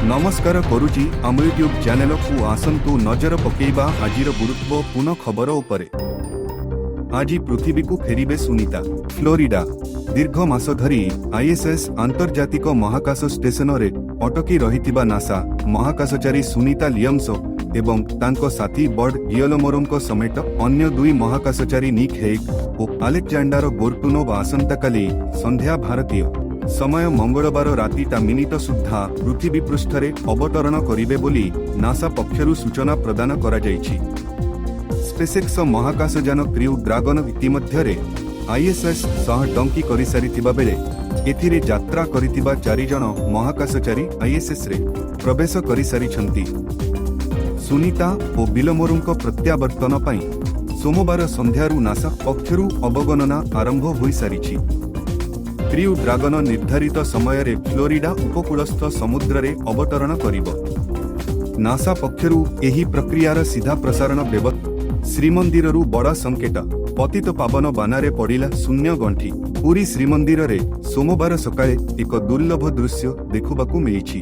ନମସ୍କାର କରୁଛି ଆମ ୟୁଟ୍ୟୁବ୍ ଚ୍ୟାନେଲକୁ। ଆସନ୍ତୁ ନଜର ପକେଇବା ଆଜିର ଗୁରୁତ୍ୱପୂର୍ଣ୍ଣ ଖବର ଉପରେ। ଆଜି ପୃଥିବୀକୁ ଫେରିବେ ସୁନିତା। ଫ୍ଲୋରିଡା, ଦୀର୍ଘ ମାସ ଧରି ଆଇଏସ୍ଏସ୍ ଆନ୍ତର୍ଜାତିକ ମହାକାଶ ଷ୍ଟେସନରେ ଅଟକି ରହିଥିବା ନାସା ମହାକାଶଚାରୀ ସୁନିତା ୱିଲିୟମ୍ସ ଏବଂ ତାଙ୍କ ସାଥୀ ବଚ୍ ଗିଲମୋରଙ୍କ ସମେତ ଅନ୍ୟ ଦୁଇ ମହାକାଶଚାରୀ ନିକ୍ ହେଗ୍ ଓ ଆଲେକ୍ଜାଣ୍ଡାର ଗୋର୍ବୁନୋଭ ଆସନ୍ତାକାଲି ସନ୍ଧ୍ୟା, ଭାରତୀୟ ସମୟ ମଙ୍ଗଳବାର ରାତି ଟା ମିନିଟ ସୁଦ୍ଧା ପୃଥିବୀ ପୃଷ୍ଠରେ ଅବତରଣ କରିବେ ବୋଲି ନାସା ପକ୍ଷରୁ ସୂଚନା ପ୍ରଦାନ କରାଯାଇଛି। ସ୍ପେସଏକ୍ସ ମହାକାଶଯାନ କ୍ରିଉ ଡ୍ରାଗନ ଇତିମଧ୍ୟରେ ଆଇଏସ୍ଏସ୍ ସହ ଡକିଂ କରିସାରିଥିବା ବେଳେ ଏଥିରେ ଯାତ୍ରା କରିଥିବା ଚାରିଜଣ ମହାକାଶଚାରୀ ଆଇଏସ୍ଏସ୍ରେ ପ୍ରବେଶ କରିସାରିଛନ୍ତି। ସୁନିତା ଓ ୱିଲମୋରଙ୍କ ପ୍ରତ୍ୟାବର୍ତ୍ତନ ପାଇଁ ସୋମବାର ସନ୍ଧ୍ୟାରୁ ନାସା ପକ୍ଷରୁ ଅବଗଣନା ଆରମ୍ଭ ହୋଇସାରିଛି। କ୍ରିଉ ଡ୍ରାଗନ ନିର୍ଦ୍ଧାରିତ ସମୟରେ ଫ୍ଲୋରିଡା ଉପକୂଳସ୍ଥ ସମୁଦ୍ରରେ ଅବତରଣ କରିବ। ନାସା ପକ୍ଷରୁ ଏହି ପ୍ରକ୍ରିୟାର ସିଧା ପ୍ରସାରଣ ଶ୍ରୀମନ୍ଦିରରୁ ବଡ଼ ସଂକେତ, ପତିତ ପାବନ ବାନାରେ ପଡ଼ିଲା ଶୂନ୍ୟ ଗଣ୍ଠି। ପୁରୀ ଶ୍ରୀମନ୍ଦିରରେ ସୋମବାର ସକାଳେ ଏକ ଦୁର୍ଲଭ ଦୃଶ୍ୟ ଦେଖିବାକୁ ମିଳିଛି।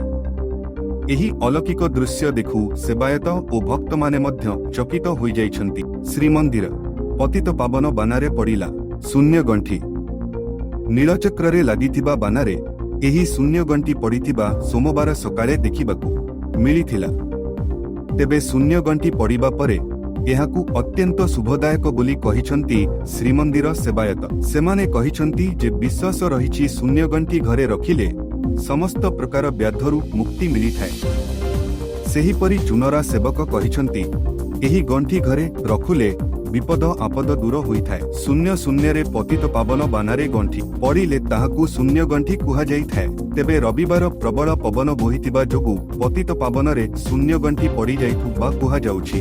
ଏହି ଅଲୌକିକ ଦୃଶ୍ୟ ଦେଖୁ ସେବାୟତ ଓ ଭକ୍ତମାନେ ମଧ୍ୟ ଚକିତ ହୋଇଯାଇଛନ୍ତି। ଶ୍ରୀମନ୍ଦିର ପତିତ ପାବନ ବାନାରେ ପଡ଼ିଲା ଶୂନ୍ୟ ଗଣ୍ଠି। ନୀଳଚକ୍ରରେ ଲାଗିଥିବା ବାନାରେ ଏହି ଶୂନ୍ୟ ଗଣ୍ଠି ପଡ଼ିଥିବା ସୋମବାର ସକାଳେ ଦେଖିବାକୁ ମିଳିଥିଲା। ତେବେ ଶୂନ୍ୟ ଗଣ୍ଠି ପଡ଼ିବା ପରେ ଏହାକୁ ଅତ୍ୟନ୍ତ ଶୁଭଦାୟକ ବୋଲି କହିଛନ୍ତି ଶ୍ରୀମନ୍ଦିର ସେବାୟତ। ସେମାନେ କହିଛନ୍ତି ଯେ ବିଶ୍ୱାସ ରହିଛି, ଶୂନ୍ୟ ଗଣ୍ଠି ଘରେ ରଖିଲେ ସମସ୍ତ ପ୍ରକାର ବ୍ୟାଧିରୁ ମୁକ୍ତି ମିଳିଥାଏ। ସେହିପରି ଚୁନରା ସେବକ କହିଛନ୍ତି, ଏହି ଗଣ୍ଠି ଘରେ ରଖିଲେ ବିପଦ ଆପଦ ଦୂର ହୋଇଥାଏ। ଶୂନ୍ୟ ଶୂନ୍ୟରେ ପତିତ ପାବନ ବାନାରେ ଗଣ୍ଠି ପଡ଼ିଲେ ତାହାକୁ ଶୂନ୍ୟ ଗଣ୍ଠି କୁହାଯାଇଥାଏ। ତେବେ ରବିବାର ପ୍ରବଳ ପବନ ବୋହିଥିବା ଯୋଗୁଁ ପତିତ ପାବନରେ ଶୂନ୍ୟ ଗଣ୍ଠି ପଡ଼ିଯାଇଥିବା କୁହାଯାଉଛି।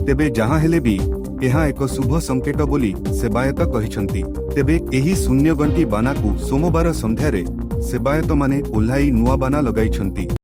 ତେବେ ଯାହା ହେଲେ ବି ଏହା ଏକ ଶୁଭ ସଂକେତ ବୋଲି ସେବାୟତ କହିଛନ୍ତି। ତେବେ ଏହି ଶୂନ୍ୟ ଗଣ୍ଠି ବାନାକୁ ସୋମବାର ସନ୍ଧ୍ୟାରେ ସେବାୟତମାନେ ଓହ୍ଲାଇ ନୂଆ ବାନା ଲଗାଇଛନ୍ତି।